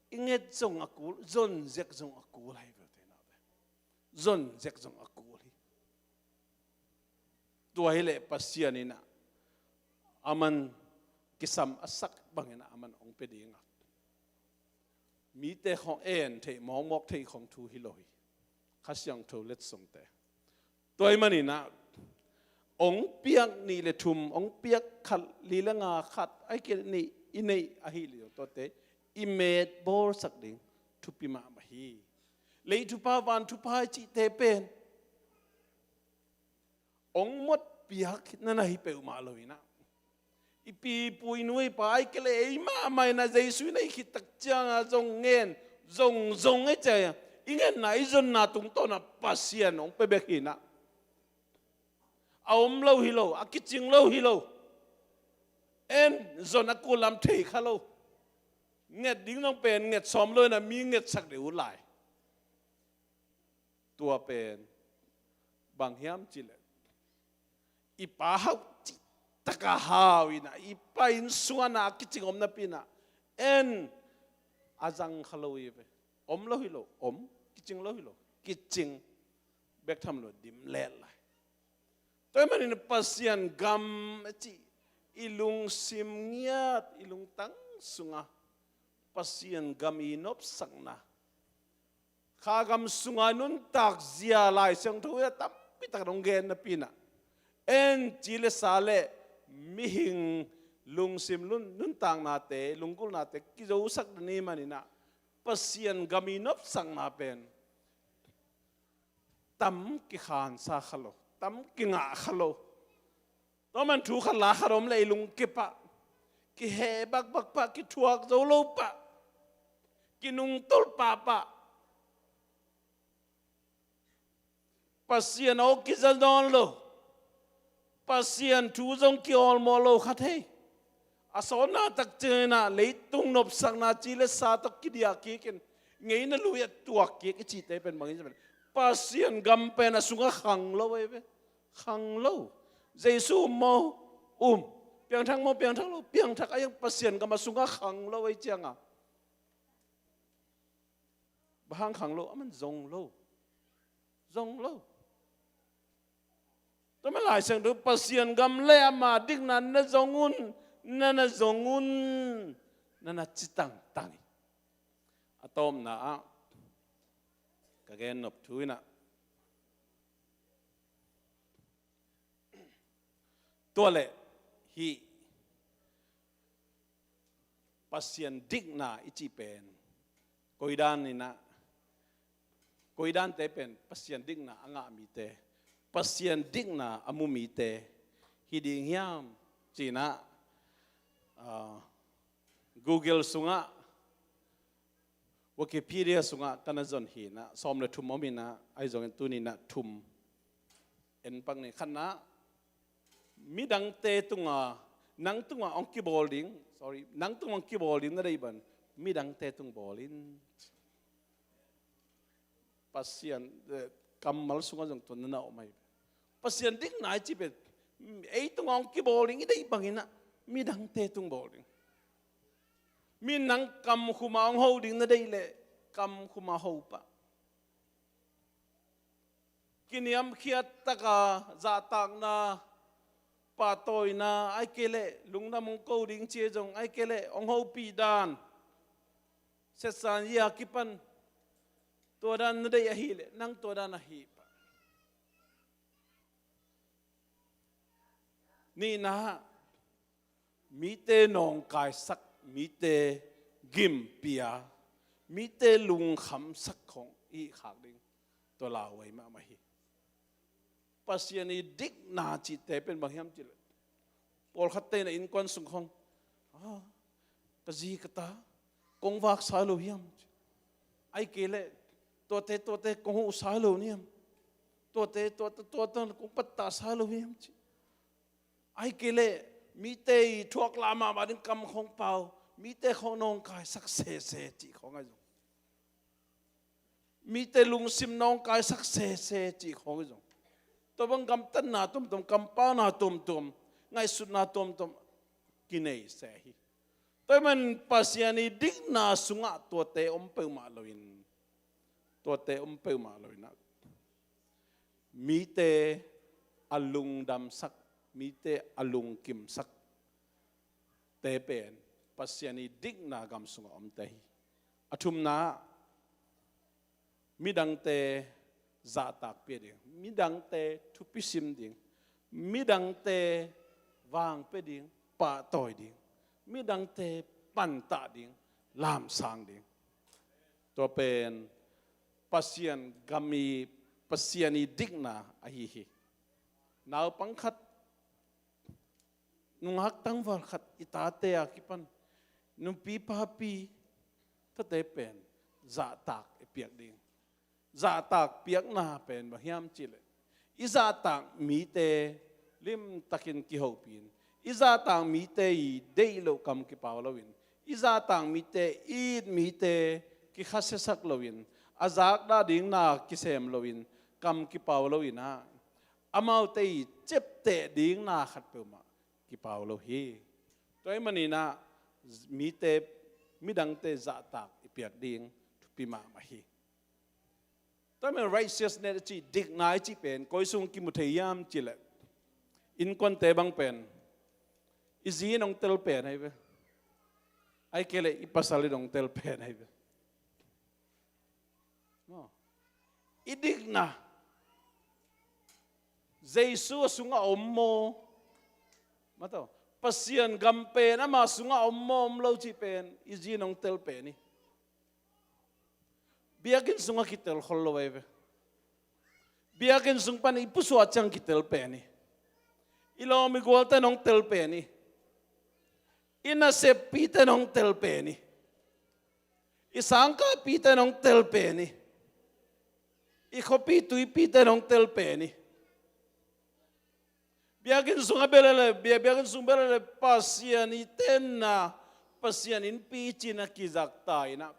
i nget zong a kul, zon zek zong a kul ahi ve ute naute. Zon zek zong a kul hi. Tua hi leh Pasian in ah a man kisam a sak bangin ah a man hong pia ding a, mite khong en theih, mawkmawk theih khong thu hi lo hi. Kha Siangtho letsongte. Tua ahih manin ah hong piak nih le thum, hong piak khat, li le nga khat, ahih kei leh nih i neih ahih leh zong tuate i met bawlsak ding thupi mahmah hi. Lei thupha, van thupha i cihte pen hong mot piak na na hi peuhmah lo in ah, i pi, i pu, i nu, i pa, ahih kei leh ei mahmah in ah Jesu i neih khit tak ciangah zong ngen, zong, zong ei ciah, i ngetna, i zonna tungtawn ah Pasian hong pia bek hi in ah, a om lo hi lo, a kicing lo hi lo. En, zon a kul lam thei kha lo. Nget ding zong pen nget sawm lo in ah mi ngetsak deuh uh lai. Tua pen bang hiam cih leh, i pa hau cih taka hau in ah, i pa inn sungah na kicing om napi in ah, en, a zang kha lo hi ve. Om lo hi lo, om, kicing lo hi lo, kicing bek tham lo, dim let lai. Tua ahih manin Pasian gam a cih i lungsim ngiat, i lungtang sungah Pasian gam i nopsakna, Kha gam sunga nuntak zia Lai Siangtho ah tam tampi tak dong gen napi inah, en ci le sa le mihing lungsim lun, nuntaknate, lunggulhnate kizosak ding ahih maninah, Pasian gam i nopsakna pen tam kikhansa kha lo, tam kingah kha lo. Tua man thu khat la khat om le i lungkip ah, kiheh bakbak pah, kithuak zo lo pah, kinungtolh pahpah. Pasian aw kiza nawn lo. Pasian thu zong kiawlmawh lo kha thei. A sawtna tak ciangin ah leitung nopsakna ci le sa tawh kidiah kikin, ngeina lui a tuak kik i cihte pen bang hiam cih leh, Pasian gam pen a sungah khang lo ahi ve. Khang lo. Jesu um maw? Um. Piangthak maw? Piangthak lo. Piangthak a, Pasian gam a sungah khang lo ahi ciangah, bang hang khang lo? A man zong lo. Zong lo. Tua man Lai Siangtho, Pasian gam le ama dikna na zong un, na na zong un, na na ci tangtang hi. A tawpna ah ka gen nop thu inah, tua leh hih Pasian dikna i cih pen, koidan inah, koidante pen Pasian dikna a ngah mite, Pasian dikna a mu mite hi ding hiam ci inah, ah, Google sungah, Wikipedia sungah ka na zon hi inah, sawm le thum om inah, ahi zongin tuni inah thum en pak ni. Khatna, midangte tunga, nang tunga hong kibawl ding, sorry, nang tunga hong kibawl ding na deih bang, midangte tung bawl in. Pasian, eh, kammal sungah zong tua na na om ahi. Pasian dikna i cih pen, ei tunga hong kibawl ding i deih bang inah, midangte tung bawl ding. Mi nang kam khuma hong ho ding na deih leh, kam khuma ho pah. Kiniamkhiat taka zahtakna, pahtawina, ahih kei leh lungdam hong ko ding ci-a zong, ahih kei leh hong hopih dan, siatsan zia kipan, tua dan na deih ahih leh, nang tua dan ahi pah. Nihna, mite nawngkaisak, mite gimpia, mite lungkhamsak khong i hih khak ding, tua lauhuai mahmah hi. Pasian i dikna cihte pen bang hiam cih leh, pawlkhatte na innkuan sung khong, ah, ka zi ka ta kong vaksa lo hiam? Ahih kei leh tuate, tuate kong huhsa lo niam? Tuate, tuate, tuate kong pattahsa lo hiam ci. Ahih kei leh mite i thuak lah mahmah ding kam khong pau, mite khong nawngkaisak sese cih khong ahi zong, mite lungsim nawngkaisak sese cih khong ahi zong, tua bang gamtatna tuamtuam, kampauna tuamtuam, ngaihsutna tuamtuam kinei se hi. Tua ahih man Pasian i dikna sungah tuate om peuhmah loin, tuate om peuhmah loin ah, mite a lungdamsak, mite a lungkimsak te pen Pasian i dikna gam sungah omte hi. A thumna, midangte zahtak pia ding, midangte thupi sim ding, midangte vang pia ding, pahtawi ding, midangte pantah ding, lamsang ding. Tua pen Pasian gam i, Pasian i dikna ahi hi. Naupang khat, nungak tangval khat i tate a kipan, nupi papi tate pen zahtak i piak ding. Zahtak piakna pen bang hiam cih leh, i zahtak mite limtakin kihopih in, i zahtak mite i deih loh kam kipau loin, i zahtak mite, i it mite kikhasiasak loin, a zakdah ding na kisem loin, kam kipau loin ah, amaute i ciapteh ding na khat peuhmah kipau lo hi. Tua ahih manin ah mite, midangte zahtak i piak ding thupi mahmah hi. Tua ahih manin righteousness i cih, dikna i cih pen koi sung kimu thei hiam cih leh, innkuante bang pen i zi in hong tel pen ahi ve. Ahih kei leh i pasal in hong tel pen ahi ve. Maw? I dikna, Jesu a sungah om maw? Mataw, Pasian gam pen ama sungah om maw om lo cih pen i zi in hong tel pen hi. Biakinn sungah kitel khol lo ahi ve. Biakinn sung pan i pusuah ciang kitel pen hi. I lawm i gualte in hong tel pen hi. I naseppite in hong tel pen hi. I sangkahpite in hong tel pen hi. I khuapi tuipite in hong tel pen hi. Biakinn sung a bia leh leh, bia, biakinn sung bia leh leh Pasian i tenna, Pasian innpi cih na kizak ta in ah,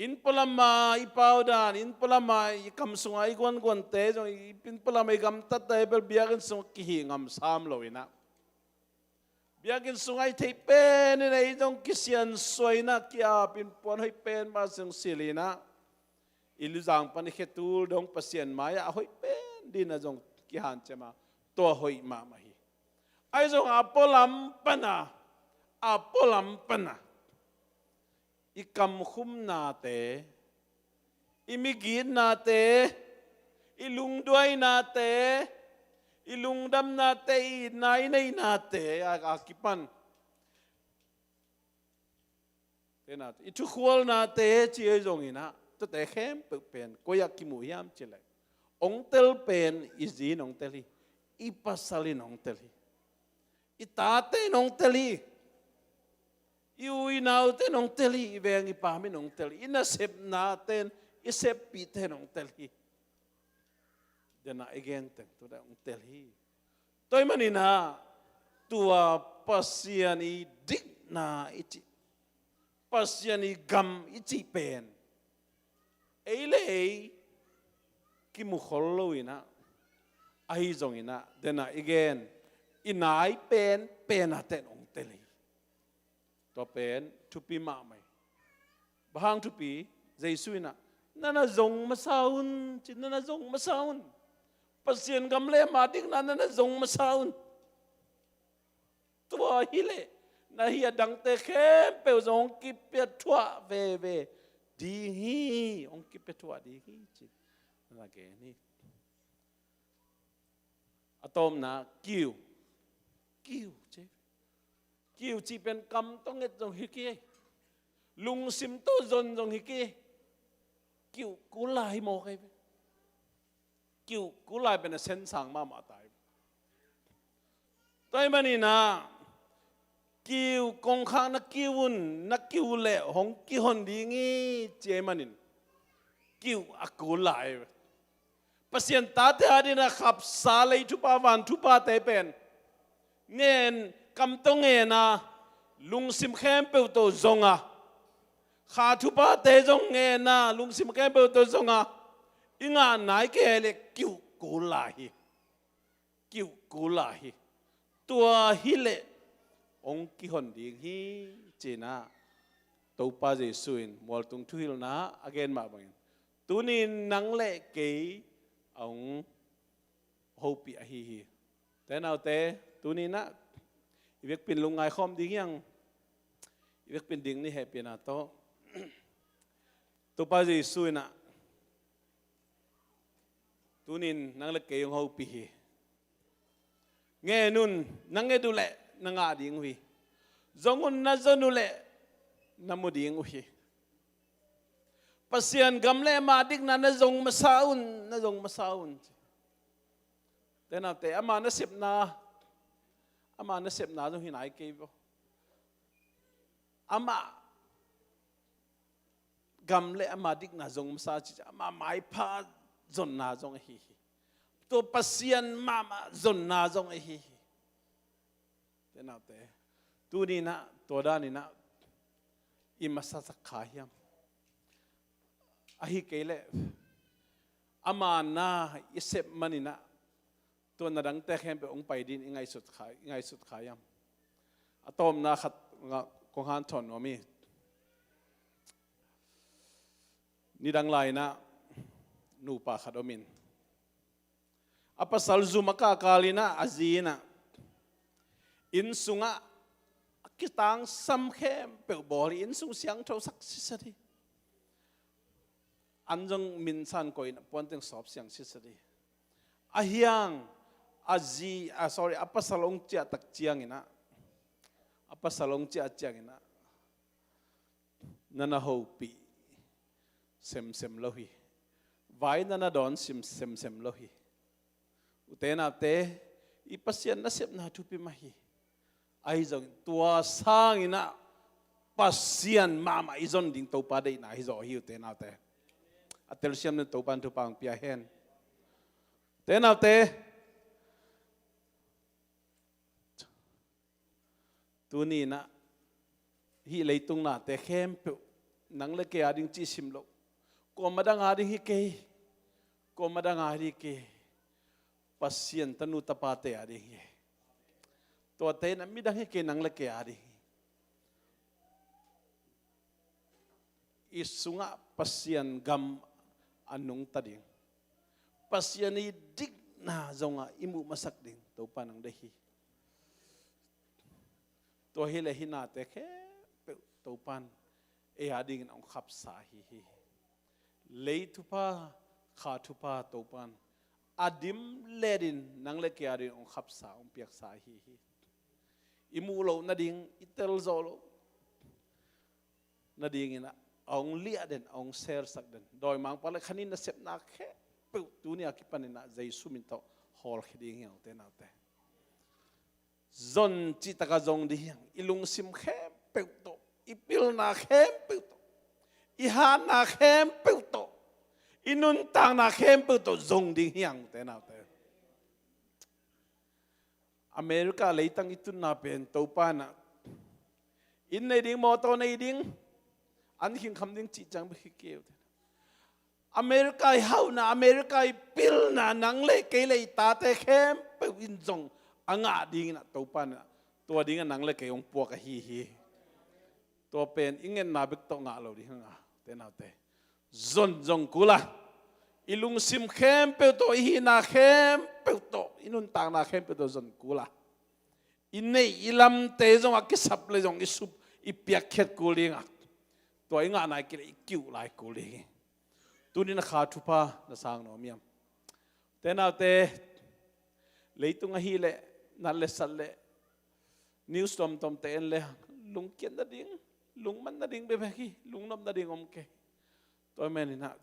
inn pualam a i pau dan, inn pualam a i kam sung a i guanguante zong, i inn pualam a i gamtatte bel biakinn sung kihih ngam sam lo in ah, biakinn sung a i theih pen in ah i zong kisiansuah in ah, ki-ap in puan hoih pen mah zong silh in ah, i luzang pan i khetul dong Pasian mai-ah a hoih pen ding in ah zong kihanciam a, tua hoih mahmah hi. Ahi zong a pualam pan a, a pualam pan a i kamkhumnate, i migitnate, i lungduainate, i lungdamnate, i itna i neihnate a, a kipan, tenate, i thukhualnate ci ahi zong in ah, tuate khempeuh pen koi ah kimu hiam cih leh, hong tel pen i zi in hong tel hi. I pasal in hong tel hi. I tate in hong tel hi. I u i naute in hong tel hi. I veng i pam in hong tel hi. I nasepnate in, i seppihte in hong tel hi. Dena i gen teng tu dena hong tel hi. Tua ahih manin ah, tua Pasian i dikna i cih, Pasian i gam i cih pen ei le ei kimu khol lo in ah, ahi zong in ah, dena i gen, i nai pen pen a ten hong tel hi. Tua pen thupi mahmah hi. Bang hang thupi? Jesu in ah, na na zong masa un ci, na na zong masa un. Pasian gam le ama dikna na na zong masa un. Tua hi leh na hih a dangte khempeuh zong hong kipia thuah veve ding hi, hong kipia thuah ding hi ci, na na gen hi. A tawpna, kiu. Kiu ci. Kiu cih pen kam tawh nget zong hi kei. Lungsim tawh zon zong hi kei. Kiu kul lai hi mawk hi ve. Kiu kul lai pen a sensang mahmah ta hi. Tua ahih manin ah, kiu kongkhak na kiu un, na kiu leh hong kihon ding hi ci ahih manin, kiu a kul lai hi ve. Pasian tate adingin a khapsa lei thupha, van thuphate pen ngen, kam tawh ngen a, lungsim khempeuh tawh zong a, kha thuphate zong ngen a, lungsim khempeuh tawh zong a, i ngah nai kei leh kiu kul lai hi. Kiu kul lai hi. Tua hi leh hong kihon ding hi ci-in ah, Topa Jesu in mualtung thuhilhna a gen mah bangin, tuni-in nang le kei a hong hopih ahi hi. Te naute, tuni-in ah i vekpi-in lungngai khawm ding hi hang. I vekpi-in ding ni hehpihna tawh. Topa Jesu in ah, tuni-in nang le kei hong hopih hi. Ngen un, na nget uh leh na ngah ding uh hi. Zong un, na zon uh leh na mu ding uh hi. Pasian gam le ama dikna na zong masa un, na zong masa un. Te naute, ama nasepna, ama nasepna zong hi nai kei ve. Ama gam le ama dikna zong masa cih ciang, ama maipha zonna zong ahi hi. Tua Pasian mahmah zonna zong ahi hi. Te naute, tuni-in ah tua danin ah i masasak kha hiam? Ahih kei leh ama na i sep manin ah, tua na dangte khempeuh hong pai dingin i ngaihsut kha, i ngaihsut kha hiam? A tawpna khat kong hanthawn nuam hi. Nidang lai-in ah nupa khat om in, a pasal zum a kahkal in ah, a zi in ah, inn sungah a kitangsam khempeuh bawl hi, inn sung siangtho sak sitset hi. An zong min san koih in ah, puanteng sawp siang sitset hi. a hiang, a zi, a, sorry, a pasal hong ciah tak ciangin ah, a pasal hong ciah ciangin ah, na na hopih semsem lo hi. Vai na na dawn sim semsem lo hi. Ute naute, i Pasian nasepna thupi mah hi. Ahi zongin tua sangin ah Pasian mahmah i zon ding Topa deihna hi zaw hi, ute naute. A telsiam ding Topa in thupha hong pia hen. Ute naute, tuni in ah hih leitung nate khempeuh, nang le kei a ding cih sim loh, kuamah dang a ding hi kei, kuamah dang a ding hi kei, Pasian tanu tapate a ding hi. Tuate in ah midang hi kei, nang le kei a ding hi. I sungah Pasian gam a nungta ding, Pasian i dikna zongah i muh masak ding Topa in hong deih hi. Tua hileh hih nate khempeuh Topa in ei a dingin hong khapsa ahi hi. Lei thupha, kha thupha Topa in a dim letin nang le kei a dingin hong khapsa, hong piaksa ahi hi. I muh loh nading, i tel zawh loh nadingin ah a hong liah den, a hong selsak den dawimangpa le khanin nasepna khempeuh tuni a kipanin ah Jesu min tawh hawlkhia ding hi hang, ute naute. Zon cihtakah zong ding hi hang. I lungsim khempeuh tawh, i pilna khempeuh tawh, i hatna khempeuh tawh, i nuntakna khempeuh tawh zong ding hi hang, ute naute. America leitang i tunna pen Topa in ah inn nei ding, mawtaw nei ding, an khingkham ding cih ciang bek hi kei, ute. America i hauhna, America i pilna, nang le kei le i tate khempeuh in zong a ngah dingin ah Topa in ah tua dingah nang le kei hong puak ahi hi. Tua pen i ngetna bek tawh ngah lo ding hi hang, ute naute. Zon zong kul a, i lungsim khempeuh tawh, i hihna khempeuh tawh, i nuntakna khempeuh tawh zon kul a, i neih i lamte zong a kisap le zong i sup, i piakkhiat kul ding a, tua i ngah nai kei le i kiuh lai kul ding hi. Tuni in ah kha thupha na sang nuam hiam? Ute naute, leitung ahih leh, nat le sat le, news tuamtuamte en le, lungkiat nading, lungman nading bekbek hi, lungnop nading om kei. Tua ahih manin ah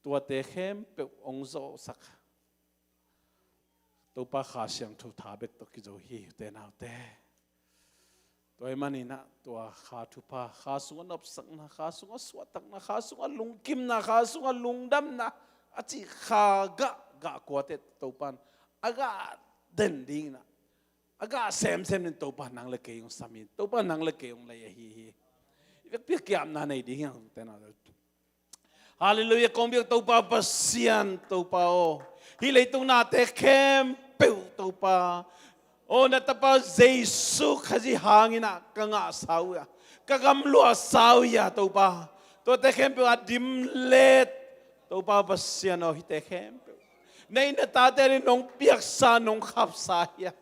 tuate khempeuh hong zawhsak Topa Kha Siangtho tha bek tawh kizo hi, ute naute. Tua ahih manin ah tua kha thupha, kha sungah nopsakna, kha sungah suahtakna, kha sungah lungkimna, kha sungah lungdamna a cih kha gah, gah kuate Topa in a gah den dingin ah, a gah semsem dingin Topa in nang le kei hong sam hi, Topa in nang le kei hong lei ahi hi. I vekpi-ah ki-apna nei ding hi hang, ute naute. Halleluiah, kong biak Topa Pasian, Topa aw. Hih leitung nate khempeuh Topa aw, na Tapa Jesu Khazih hangin ah ka ngahsa uh hi a, ka gamluahsa uh hi a, Topa. Tuate khempeuh a dim let, Topa Pasian aw, hihte khempeuh na in na tate adingin nong piaksa, nong khapsa hi a.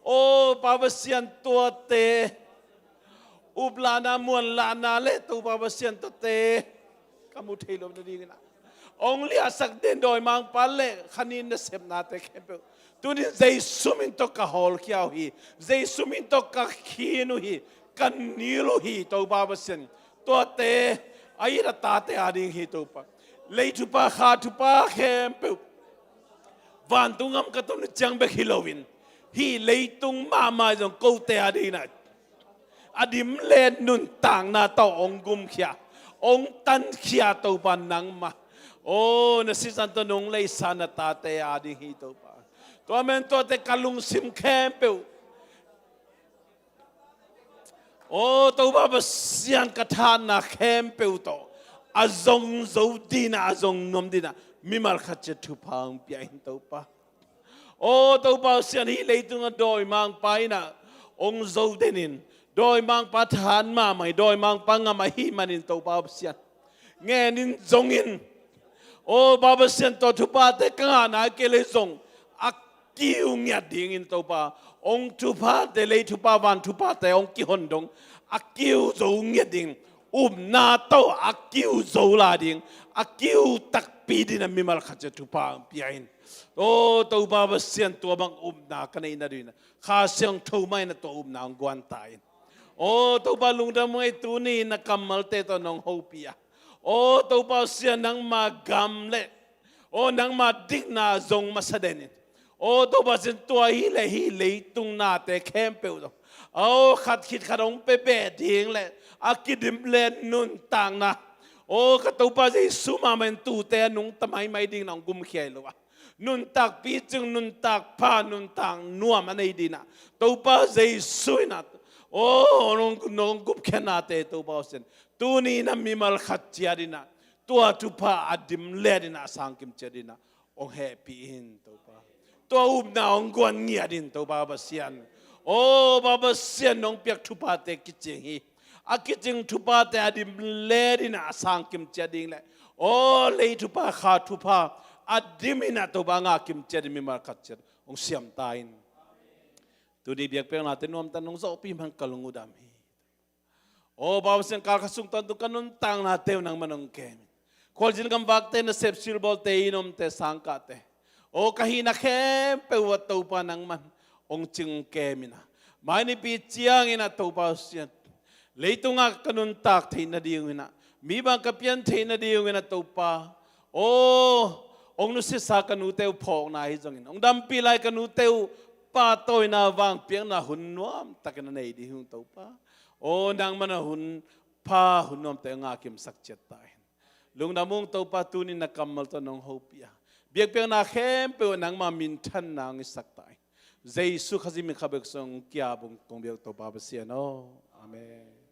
Aw Pa Pasian, tuate uplahna, muanlahna le Topa Pasian, tuate ka mu thei lo nadingin ah hong liahsak den dawimangpa le khanin nasepnate khempeuh tuni-in Jesu min tawh ka hawlkhia uh hi. Jesu min tawh ka khin uh hi. Ka nil uh hi, Topa Pasian. Tuate a it a tate ading hi, Topa. Lei thupha, kha thupha khempeuh, vantung gam ka tun uh ciang bek hi loin, hih leitung mahmah zong kote adingin ah a dim let nuntakna tawh hong gumkhia, hong tankhia Topa nangmah. Aw, na sisan tawh nong leisa na tate ading hi, Topa. Tua man tuate ka lungsim khempeuh, aw Topa Pasian, ka thahatna khempeuh tawh a zong zo dingin ah, a zong nuam dingin ah mimal khat ciat thupha hong pia in, Topa. Aw Topa Pasian, hih leitungah dawimangpa in ah hong zo den in, dawimangpa thahat mahmah hi, dawimangpa ngam ahih manin, Topa Pasian, ngenin zongin, aw Pa Pasian, tua thuphate ka ngah nai kei leh zong a kiu ngiat dingin, Topa, hong thuphate, lei thupha, van thuphate hong kihon dong a kiu zo ngiat dingin, upna tawh a kiu zo lai ding, a kiu takpi ding a mimal khat ciat thupha hong pia in. Aw Topa Pasian, tua bang upna ka neih nading in ah Kha Siangtho mah in ah tua upna hong guan ta in. Aw Topa, lungdam ung ei, tuni na kammalte tawh nong hopih a, aw Topa Pasian, nangma gam le aw nangma dikna zong masa den in. Aw Topa Pasian, tua hi le hih leitung nate khempeuh zong, aw khat khit khat hong pia beh ding le a kidim le nuntakna, aw ka Topa Jesu, mahmah in tute a nungta maimai ding in ah hong gumkhia hi lo a, nuntak picing, nuntak pha, nuntak nuam a nei ding in ah Topa Jesu in ah, aw nong, nong gupkhiatnate Topa Pasian, tuni in ah mimal khat ciat in ah tua thupha a dim le ding in ah, a sangkim ciat ding in ah hong hehpih in Topa. Tua upna hong guan ngiat in Topa Pasian. Aw Topa Pasian, nong piak thuphate kicing hi. A kicing thuphate a dim le ding in ah, a sangkim ciat ding le aw lei thupha, kha thupha a dim in ah Topa, a ngahkim ciat ding mimal khat ciat hong siam ta in. Tuni biakpiaknate nuamtak nong zawhpih man ka lung uh dam hi. Aw Topa Pasian, kal khat sung tawntung ka nuntaknate uh nangman hong kem in. Khualzin gamvakte, nasep silbawlte, inn omte, sangkahte, aw ka hihna khempeuh ah Topa nangman hong cing hong kem in ah, mai nipi ciangin ah Topa Pasian, leitungah ka nuntak theih nading uh in ah, mi bang ka pian theih nading uh in ah Topa, aw hong nusiasa ka nute uh phawkna hi zongin, hong dampih lai ka nute uh pahtawina, vangpiakna hun nuamtakin a nei ding hi ung Topa. Aw nangman a hun pha, hun nuamte a ngahkimsak ciat ta in. Lungdam ung Topa, tuni na kammal tawh nong hopih a, biakpiakna khempeuh ah nangma minthanna hong hisak ta in. Jesu Khazih min khat bek sung kia bung kong biak Topa Pasian aw. Amen.